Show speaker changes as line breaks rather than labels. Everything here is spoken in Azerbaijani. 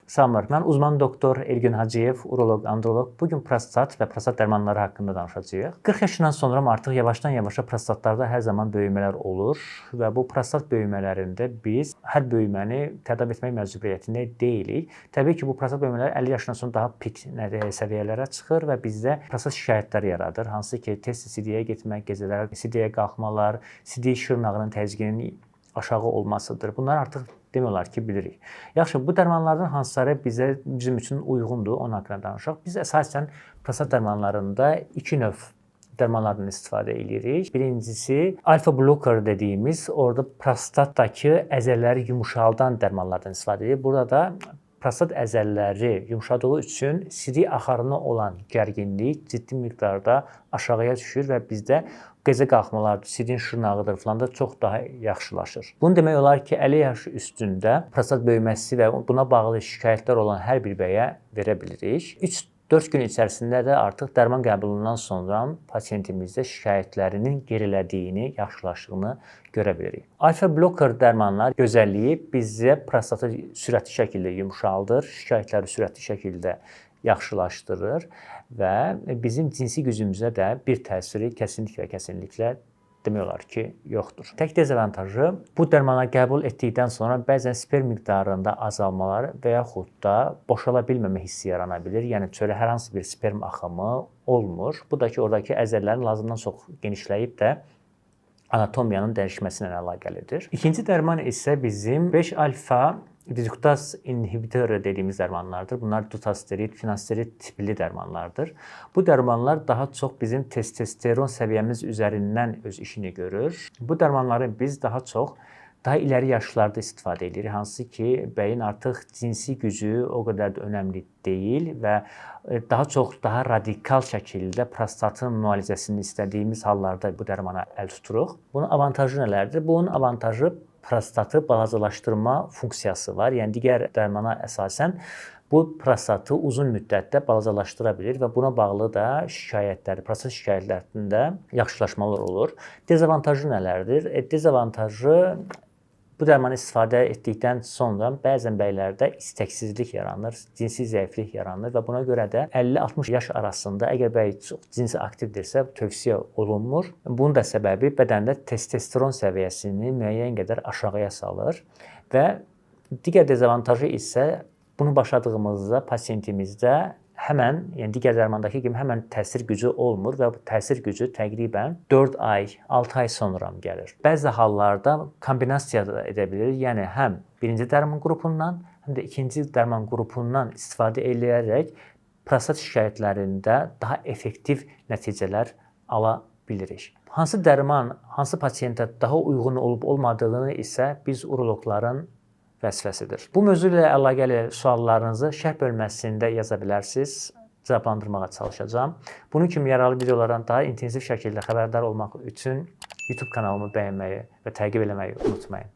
Salamlar. Mən uzman doktor Elgün Hacıyev, uroloq, androloq. Bu gün prostat və prostat dərmanları haqqında danışacağıq. 40 yaşından sonra artıq yavaşdan yavaşa prostatlarda hər zaman böyümələr olur və bu prostat böyümələrində biz hər böyüməni tədavi etmək məcburiyyətində deyilik. Təbii ki, bu prostat böyümələri 50 yaşından sonra daha pik səviyyələrə çıxır və bizdə prostat şikayətləri yaradır. Hansı ki, tez sidiyə getmək, gecələr sidiyə qalxmalar, sidik şırnağının təzyiqinin aşağı olmasıdır. Bunlar artıq demək olar ki, bilirik. Yaxşı, bu dərmanlardan hansıları bizim üçün uyğundur, onun haqqında danışaq. Biz əsasən prostat dərmanlarında iki növ dərmanlardan istifadə edirik. Birincisi alfa bloker dediyimiz, orada prostatdakı əzələləri yumşaldan dərmanlardan istifadə edirik. Burada da prostat əzələləri yumşadığı üçün sidik axarına olan gərginlik ciddi miqdarda aşağıya düşür və bizdə qəzə qalxmalar, sidiyin şırnağıdır filan da çox daha yaxşılaşır. Bunu demək olar ki, 50 yaş üstündə prostat böyüməsi və buna bağlı şikayətlər olan hər bir bəyə verə bilirik. 3-4 gün içərisində də artıq dərman qəbulundan sonra pasiyentimizdə şikayətlərinin gerilədiyini, yaxşılaşdığını görə bilirik. Alfa bloker dərmanlar gözəlliyi bizə prostatı sürətli şəkildə yumşaldır, şikayətləri sürətli şəkildə yaxşılaşdırır və bizim cinsi gücümüzə də bir təsiri kəsinliklə demək olar ki, yoxdur. Tək dezavantajı bu dərmanı qəbul etdikdən sonra bəzən sperm miqdarında azalmalar və yaxud da boşala bilməmə hissi yarana bilir. Yəni çölə hər hansı bir sperm axımı olmur. Bu da ki, oradakı əzələlərin lazımdan çox genişləyib də anatomiyanın dəyişməsi ilə əlaqəlidir. İkinci dərman isə bizim 5 alfa reduktaz inhibitoru dediyimiz dərmanlardır. Bunlar dutasterid, finasterid tipli dərmanlardır. Bu dərmanlar daha çox bizim testosteron səviyyəmiz üzərindən öz işini görür. Bu dərmanları biz daha çox daha iləri yaşlarda istifadə edirik. Hansı ki, bəyin artıq cinsi gücü o qədər də önəmli deyil və daha çox daha radikal şəkildə prostatın müalicəsini istədiyimiz hallarda bu dərmana əl tuturuq. Bunun avantajı nələrdir? Bunun avantajı prostatı balacalaşdırma funksiyası var. Yəni digər dərmana əsasən bu prostatı uzun müddətdə balacalaşdıra bilir və buna bağlı da şikayətlər, prostat şikayətlərində yaxşılaşmalar olur. Dezavantajı nələrdir? Dezavantajı bu dərmanı istifadə etdikdən sonra bəzən bəylərdə istəksizlik yaranır, cinsi zəiflik yaranır və buna görə də 50-60 yaş arasında əgər bəy çox cinsi aktivdirsə, tövsiyə olunmur. Bunun da səbəbi bədəndə testosteron səviyyəsini müəyyən qədər aşağıya salır və digər dezavantajı isə bunu başladığımızda pasiyentimizdə həmən, yəni digər dərmandakı kimi həmən təsir gücü olmur və bu təsir gücü təqribən 4 ay, 6 ay sonra gəlir. Bəzi hallarda kombinasiya da edə bilir. Yəni həm birinci dərman qrupundan, həm də ikinci dərman qrupundan istifadə eləyərək prostat şikayətlərində daha effektiv nəticələr ala bilirik. Hansı dərman hansı pasiyentə daha uyğun olub olmadığını isə biz uroloqların vəzifəsidir. Bu mövzu ilə əlaqəli suallarınızı şərh bölməsində yaza bilərsiniz. Cavablandırmağa çalışacağam. Bunun kimi yararlı videolardan daha intensiv şəkildə xəbərdar olmaq üçün YouTube kanalımı bəyənməyi və təqib eləməyi unutmayın.